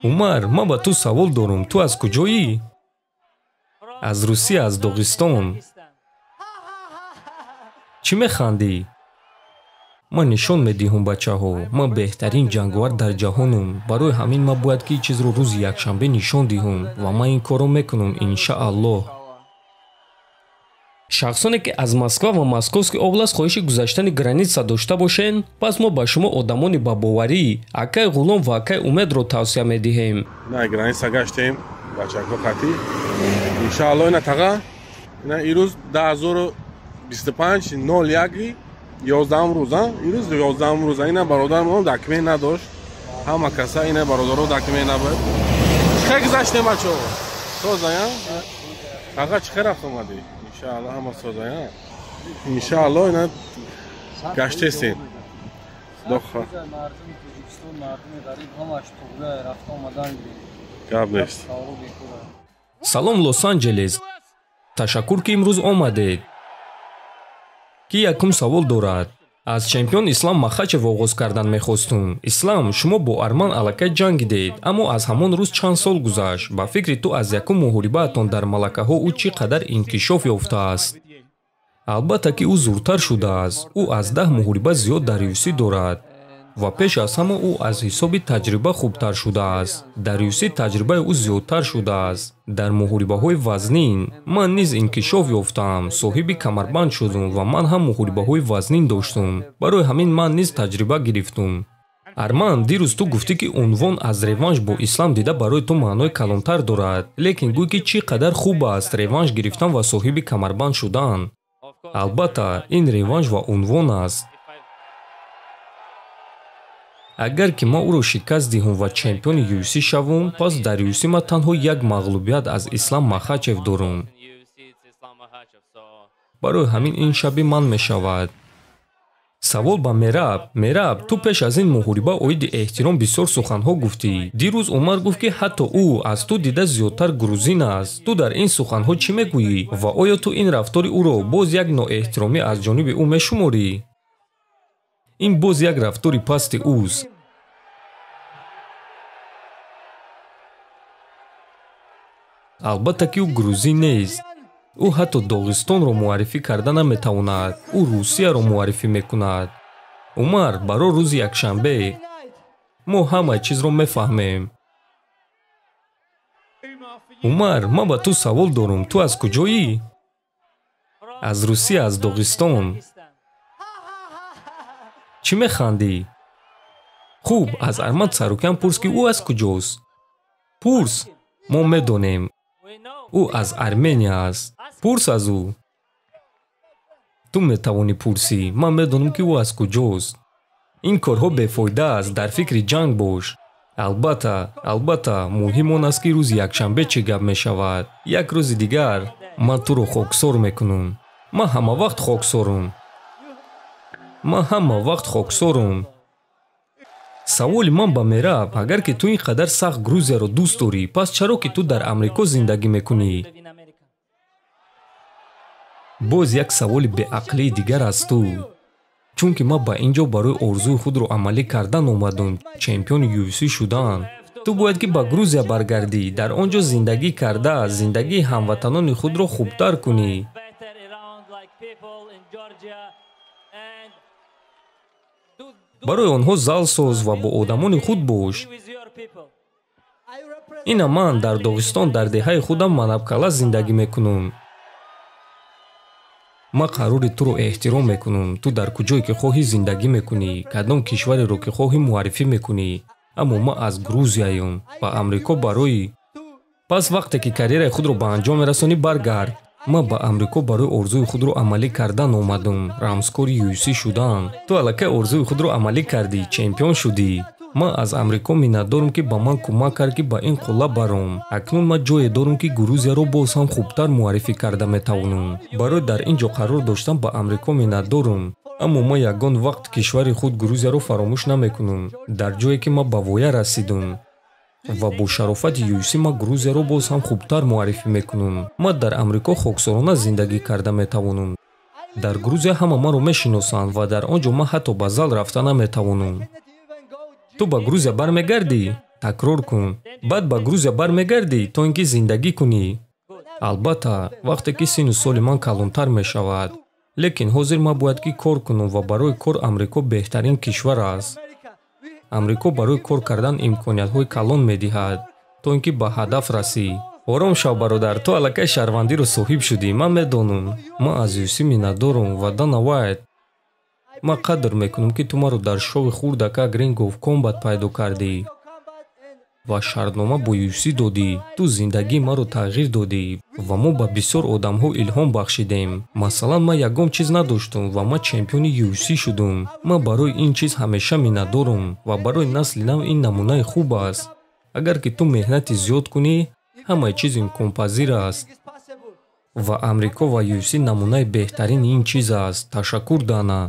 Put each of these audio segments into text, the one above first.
Умар, ман ба ту савол дорум. Ту аз куҷоӣ? Аз Русия, аз Доғистон. Чӣ механдӣ? Ман нишон медиҳум, бачаҳо. Ман беҳтарин ҷанговар дар ҷаҳонум. Барои ҳамин ман бояд ки чизро рӯзи якшанбе нишон диҳум ва ман ин корро мекунам, иншааллоҳ. Шахсоне ки аз Москва ва Московский област хоҳиши гузаштани граница дошта бошед, пас мо ба шумо одамони ба боварӣ акай Ғулом ва акай Умедро тавсия медиҳем. На граница гаштем, бачако хати. Иншааллоҳ ина таға, ина ирӯз 2025 01 11 рӯз, ирӯз 11 рӯз. Ина бародарам документ надошт. Ҳама каса ина бародаро документ набуд. Чӣ гузаштем, бачаҳо? Созая? Таға чӣ хел рафт омадӣ? Иншааллоҳ ҳама созая. Иншааллоҳ ина гаштесем. Мардуми Тоҷикистон, мардуми ғариб ҳамаш туғра рафта омадан. Гап нест. Салом, Лос-Анҷелес. Ташаккур, ки имрӯз омадед. Ки якум савол дорад? Аз чемпион Ислам Махачев оғоз кардан мехостум. Ислам, шумо бо Арман аллакай ҷангидед, аммо аз ҳамон рӯз чанд сол гузашт. Ба фикри ту аз якум муҳорибаатон дар малакаҳо ӯ чӣ қадар инкишоф ёфтааст? Албатта ки ӯ зуртар шудааст. Ӯ аз 10 муҳориба зиёд дар UFC дорад. Ва пеш аз ҳама ӯ аз ҳисоби таҷриба хубтар шудааст. Дар UFC таҷрибаи ӯ зиёдтар шудааст. Дар муҳорибаҳои вазнин ман низ инкишоф ёфтам, соҳиби камарбанд шудум ва ман ҳам муҳорибаҳои вазнин доштум. Барои ҳамин ман низ таҷриба гирифтум. Арман, дирӯз ту гуфтӣ, ки унвон аз реванш бо Ислам дида барои ту маънои калонтар дорад. Лекин гӯй, ки чӣ қадар хуб аст реванш гирифтан ва соҳиби камарбанд шудан. Албатта, ин реванш ва унвон аст. Агар ки ман ӯро шикаст диҳум ва чемпиони UFC шавум, пас дар UFC ман танҳо як мағлубият аз Ислам Махачев дорум. Барои ҳамин ин шаби ман мешавад. Савол ба Мераб. Мераб, ту пеш аз ин муҳориба оиди эҳтиром бисёр суханҳо гуфтӣ. Дирӯз Умар гуфт, ки ҳатто ӯ аз ту дида зиёдтар грузин аст. Ту дар ин суханҳо чӣ мегӯӣ? Ва оё ту ин рафтори ӯро боз як ноэҳтиромӣ аз ҷониби ӯ мешуморӣ? Ин боз як рафтори пасти ӯст. Албатта ки ӯ грузин нест. Ӯ ҳатто Доғистонро муаррифӣ карда наметавонад. Ӯ Русияро муаррифӣ мекунад. Умар, баро рӯзи якшанбе. Мо ҳамаи чизро мефаҳмем. Умар, ман ба ту савол дорум. Ту аз куҷоӣ? Аз Русия, аз Доғистон. Чӣ механдӣ? Хуб, аз Арман Царукян пурс, ки ӯ аз куҷост. Пурс. Мо медонем. Ӯ аз Армения аст. Пурс аз ӯ. Ту метавонӣ пурсӣ. Ман медонам, ки ӯ аз куҷост. Ин корҳо бефоида аст. Дар фикри ҷанг бош. Албатта, албатта, муҳим он аст, ки рӯзи якшанбе чӣ гап мешавад. Як рӯзи дигар ман туро хоксор мекунам. Ман ҳама вақт хоксорум. Ман ҳама вақт хоксорум. Саволи ман ба Мераб: агар ки ту ин қадар сахт Грузияро дӯст дорӣ, пас чаро ки ту дар Амрико зиндагӣ мекунӣ? Боз як саволи беақлии дигар аз ту. Чунки ман ба ин ҷо барои орзуи худро амалӣ кардан омадум, чемпиони UFC шудан. Ту бояд ки ба Грузия баргардӣ, дар он ҷо зиндагӣ карда, зиндагии ҳамватанони худро хубтар кунӣ. Барои онҳо зал соз ва бо одамони худ бош. Ина ман дар Доғистон дар деҳаи худам Манабкала зиндагӣ мекунам. Ман қарори туро эҳтиром мекунам. Ту дар куҷое ки хоҳӣ зиндагӣ мекунӣ, кадом кишвареро ки хоҳӣ муаррифӣ мекунӣ. Аммо ман аз Грузияям, ба Амрико барои... Пас вақте ки карьераи худро ба анҷом мерасонӣ, баргард. Ман ба Амрико барои орзуи худро амалӣ кардан омадум, рамзкори UFC шудан. Ту аллакай орзуи худро амалӣ кардӣ, чемпион шудӣ. Ман аз Амрико миннатдорам, ки ба ман кӯмак кард, ки ба ин қулла баром. Акнун ман ҷое дорам, ки Грузияро боз ҳам хубтар муаррифӣ карда метавонам. Барои дар ин ҷо қарор доштан ба Амрико миннатдорам. Аммо ман ягон вақт кишвари худ Грузияро фаромӯш намекунам, дар ҷое ки ман ба воя расидум. Ва бо шарофати UFC ман Грузияро боз ҳам хубтар муаррифӣ мекунам. Ман дар Амрико хоксорона зиндагӣ карда метавонам. Дар Грузия ҳама маро мешиносанд ва дар он ҷо ман ҳатто ба зал рафта наметавонам. Ту ба Грузия бармегардӣ? Такрор кун. Баъд ба Грузия бармегардӣ, то ин ки зиндагӣ кунӣ. Албатта, вақте ки синну соли ман калонтар мешавад. Лекин ҳозир ман бояд ки кор кунам ва барои кор Амрико беҳтарин кишвар аст. Амрико барои кор кардан имкониятҳои калон медиҳад, то ин ки ба ҳадаф расӣ. Ором шав, бародар, ту аллакай шаҳрвандиро соҳиб шудӣ, ман медонам. Ман аз UFC миннатдорам ва Дана Уайт. Ман қадр мекунам, ки ту маро дар шоуи хурдакак Ring of Combat пайдо кардӣ ва шартнома бо UFC додӣ. Ту зиндагии маро тағйир додӣ ва мо ба бисёр одамҳо илҳом бахшидем. Масалан, ман ягон чиз надоштум ва ман чемпиони UFC шудум. Ман барои ин чиз ҳамеша миннатдорам ва барои насли нав ин намунаи хуб аст. Агар ки ту меҳнати зиёд кунӣ, ҳамаи чиз имконпазир аст. Ва Амрико ва UFC намунаи беҳтарини ин чиз аст. Ташаккур, Дана.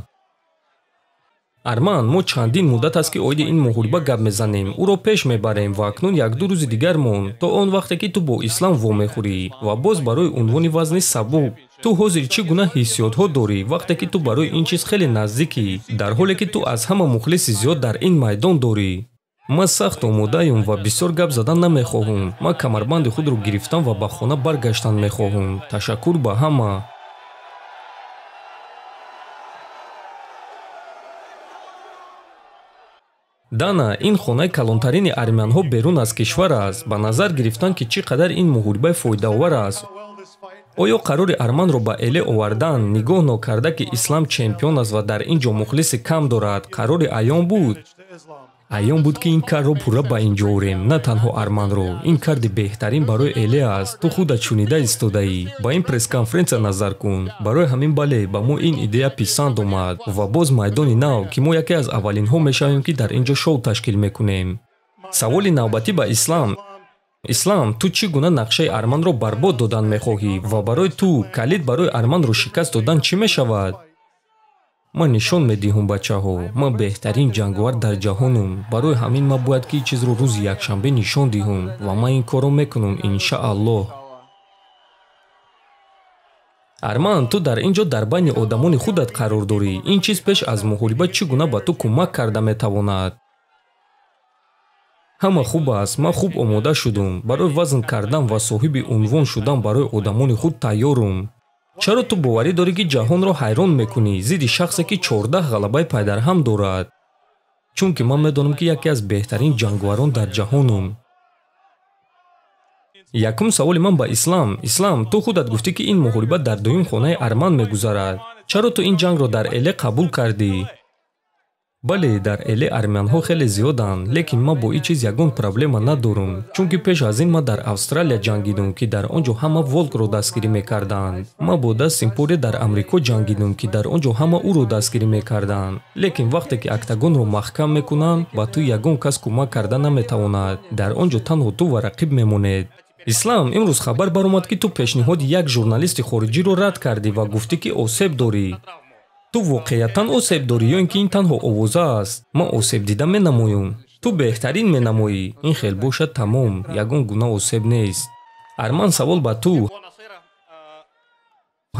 Арман, мо чандин муддат аст, ки оиди ин муҳориба гап мезанем, ӯро пеш мебарем ва акнун як-ду рӯзи дигар монд, то он вақте ки ту бо Ислам вомехӯрӣ ва боз барои унвони вазни сабук. Ту ҳозир чӣ гуна ҳиссиётҳо дорӣ, вақте ки ту барои ин чиз хеле наздикӣ, дар ҳоле ки ту аз ҳама мухлиси зиёд дар ин майдон дорӣ? Ман сахт омодаем ва бисёр гап задан намехоҳам. Ман камарбанди худро гирифтам ва ба хона баргаштан мехоҳам. Ташаккур ба ҳама. Дана, ин хонаи калонтарини армянҳо берун аз кишвар аст. Ба назар гирифтан, ки чӣ қадар ин муҳорибаи фоидаовар аст. Оё қарори Арманро ба Эле овардан, нигоҳ нокарда, ки Ислам чемпион аст ва дар ин ҷо мухлиси кам дорад, қарори аён буд? Аён буд, ки ин карро пурра ба ин ҷо орем, на танҳо Арманро. Ин карди беҳтарин барои Эле аст. Ту худат шунида истодаӣ. Ба ин пресс-конференсия назар кун. Барои ҳамин бале, ба мо ин идея писанд омад. Ва боз майдони нав, ки мо яке аз аввалинҳо мешавем, ки дар ин ҷо шоу ташкил мекунем. Саволи навбатӣ ба Ислам. Ислам, ту чӣ гуна нақшаи Арманро барбод додан мехоҳӣ ва барои ту калид барои Арманро шикаст додан чӣ мешавад? Ман нишон медиҳум, бачаҳо. Ман беҳтарин ҷанговар дар ҷаҳонум. Барои ҳамин ман бояд ки чизро рӯзи якшанбе нишон диҳум ва ман ин корро мекунам, иншааллоҳ. Арман, ту дар ин ҷо дар байни одамони худат қарор дорӣ. Ин чиз пеш аз муҳориба чӣ гуна ба ту кӯмак карда метавонад? Ҳама хуб аст. Ман хуб омода шудум. Барои вазн кардан ва соҳиби унвон шудан барои одамони худ тайёрум. Чаро ту боварӣ дорӣ, ки ҷаҳонро ҳайрон мекунӣ зидди шахсе, ки 14 ғалабаи пайдарҳам дорад? Чунки ман медонам, ки яке аз беҳтарин ҷанговарон дар ҷаҳонум. Якум саволи ман ба Ислам. Ислам, ту худат гуфтӣ, ки ин муҳориба дар дуюм хонаи Арман мегузарад. Чаро ту ин ҷангро дар Эле қабул кардӣ? Бале, дар Эле армянҳо хеле зиёданд, лекин ман бо ин чиз ягон проблема надорам, чунки пеш аз ин ман дар Австралия ҷангидум, ки дар он ҷо ҳама Волкро дастгирӣ мекарданд. Ман бо Дастин Порье дар Амрико ҷангидум, ки дар он ҷо ҳама ӯро дастгирӣ мекарданд. Лекин вақте ки октагонро маҳкам мекунанд, ба ту ягон кас кӯмак карда наметавонад. Дар он ҷо танҳо ту ва рақиб мемонед. Ислам, имрӯз хабар баромад, ки ту пешниҳоди як журналисти хориҷиро рад кардӣ ва гуфтӣ, ки осеб дорӣ. Ту воқеиятан осеб дорӣ ё ин ки ин танҳо овоза аст? Ман осеб дида менамоюм. Ту беҳтарин менамоӣ. Ин хел бошад тамом, ягон гуна осеб нест. Арман, савол ба ту.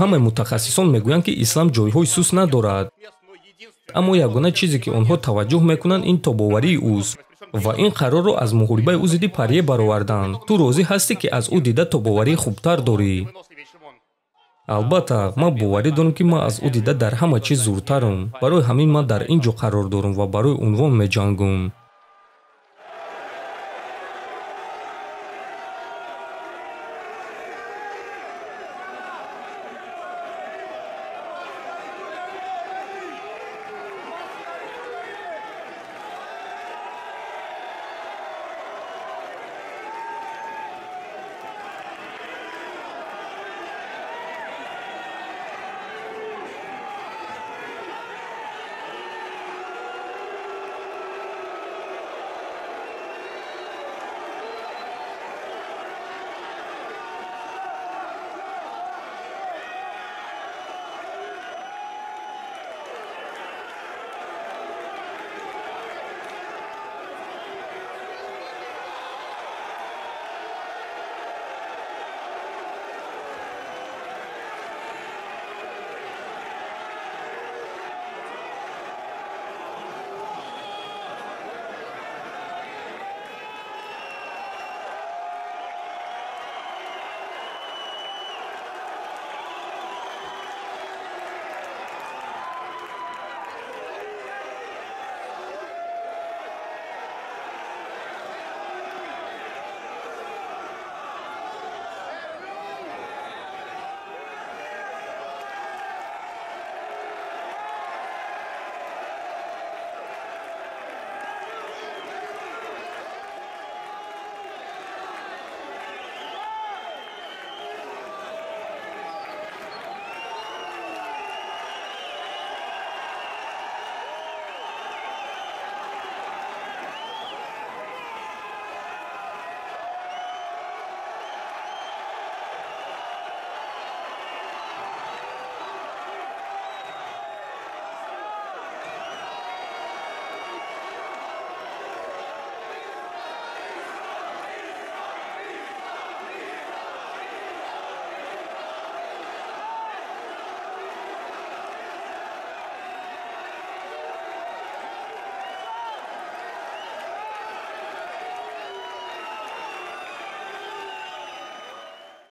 Ҳамаи мутахассисон мегӯянд, ки Ислам ҷойҳои сус надорад. Аммо ягона чизе, ки онҳо таваҷҷӯҳ мекунанд, ин тобоварии ӯст. Ва ин қарорро аз муҳорибаи ӯ зидди Парье бароварданд. Ту розӣ ҳастӣ, ки аз ӯ дида тобоварии хубтар дорӣ? Албатта, ман боварӣ дорам, ки ман аз ӯ дида дар ҳама чиз зуртарам. Барои ҳамин ман дар ин ҷо қарор дорам ва барои унвон меҷангам.